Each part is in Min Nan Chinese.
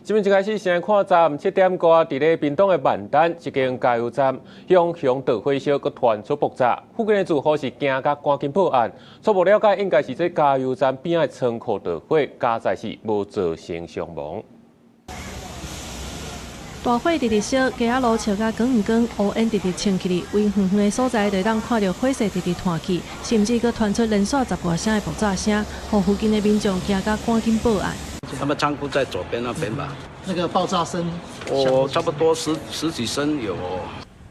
這邊一開始先看昨暗7點外，佇咧屏東的萬丹一間加油站，熊熊大火燒，閣傳出爆炸。附近的住戶是驚甲趕緊報案。初步了解，應該是這加油站邊仔的倉庫著火，佳哉是無造成傷亡。大火直直燒，街仔路燒甲光光，烏煙直直衝起來，圍遠遠的所在就會當看著火勢直直湠去，甚至閣傳出連續十外聲的爆炸聲，予附近的民眾驚甲趕緊報案。他們倉庫在左邊那邊吧？那個爆炸聲，哦，差不多十幾聲有。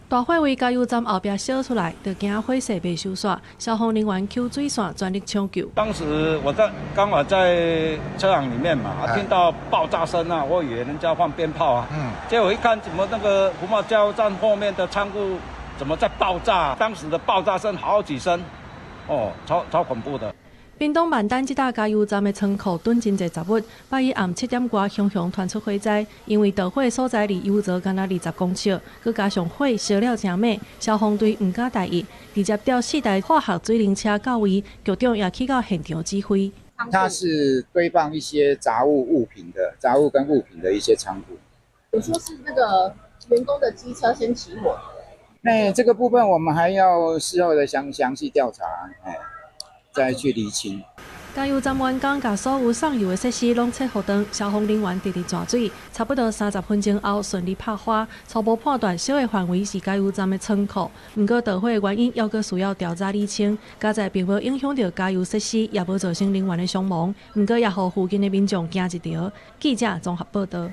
大火佇加油站後壁燒出來，就驚火勢袂收煞，消防人員搝水線全力搶救。當時我在剛好在車行裡面嘛，聽到爆炸聲啊，我以為人家放鞭炮啊，結果一看，怎麼那個福茂加油站後面的倉庫怎麼在爆炸？當時的爆炸聲好幾聲，哦，超超恐怖的。屏東萬丹這搭加油站的倉庫囤真濟雜物，拜一暗7點外熊熊傳出火災，因為著火所在離油槽干焦20公尺，閣加上火燒了誠猛，消防隊毋敢大意，直接調四台化學水冷車到位，局長也去到現場指揮。它是堆放一些雜物物品的雜物跟物品的一些倉庫。有說是那個員工的機車先起火。那這個部分我們還要事後的詳細調查，哎。再去釐清。加油站員工共所有送油的設施攏切予斷，消防人員直直湠水，差不多30分鐘後順利拍火。初步判斷燒的範圍是加油站的倉庫，毋過著火的原因猶閣需要調查釐清。佳哉並無影響著加油設施，也無造成人員的傷亡，毋過也予附近的民眾驚一跳。記者綜合報導。